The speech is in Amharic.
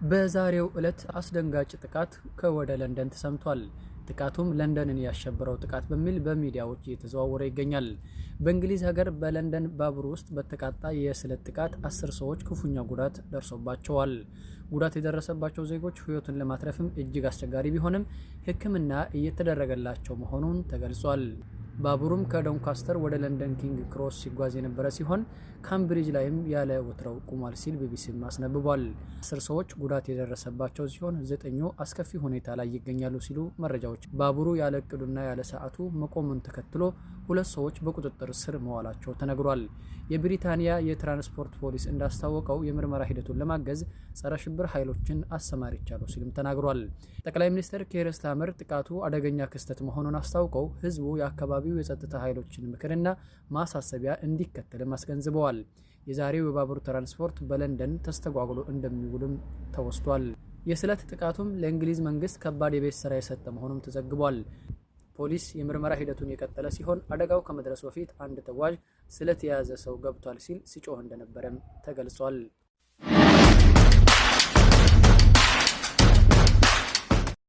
በዛሬው ዕለት አስደንጋጭ ጥቃት ከወደ ለንደን ተሰምቷል። ጥቃቱም ለንደንን ያሸበረው ጥቃት በሚል በሚዲያዎች እየተዘዋወረ ይገኛል። በእንግሊዝ ሀገር በለንደን ባቡር ውስጥ በተቃጣ የስለት ጥቃት 10 ሰዎች ክፉኛ ጉዳት ደርሶባቸዋል። ጉዳት የደረሰባቸው ዜጎች ሕይወትን ለማትረፍም እጅግ አስቸጋሪ ቢሆንም ሕክምና እየተደረገላቸው መሆኑን ተገልጿል። ባቡሩም ከዶንካስተር ወደ ለንደን ኪንግ ክሮስ ሲጓዝ የነበረ ሲሆን ካምብሪጅ ላይም ያለ ወትሮው ቆሟል ሲል ቢቢሲም አስነብቧል። 10 ሰዎች ጉዳት የደረሰባቸው ሲሆን ዘጠኙ አስከፊ ሁኔታ ላይ ይገኛሉ ሲሉ መረጃዎች። ባቡሩ ያለ እቅዱና ያለ ሰዓቱ መቆሙን ተከትሎ ሁለት ሰዎች በቁጥጥር ስር መዋላቸው ተነግሯል። የብሪታንያ የትራንስፖርት ፖሊስ እንዳስታወቀው የምርመራ ሂደቱን ለማገዝ ጸረ ሽብር ኃይሎችን አሰማርቻለሁ ሲልም ተናግሯል። ጠቅላይ ሚኒስትር ኬር ስታርመር ጥቃቱ አደገኛ ክስተት መሆኑን አስታውቀው ህዝቡ የአካባቢው የጸጥታ ኃይሎችን ምክርና ማሳሰቢያ እንዲከተልም አስገንዝበዋል። የዛሬው የባቡር ትራንስፖርት በለንደን ተስተጓጉሎ እንደሚውልም ተወስቷል። የስለት ጥቃቱም ለእንግሊዝ መንግስት ከባድ የቤት ስራ የሰጠ መሆኑም ተዘግቧል። ፖሊስ የምርመራ ሂደቱን የቀጠለ ሲሆን አደጋው ከመድረሱ በፊት አንድ ተጓዥ ስለት የያዘ ሰው ገብቷል ሲል ሲጮህ እንደነበረም ተገልጿል።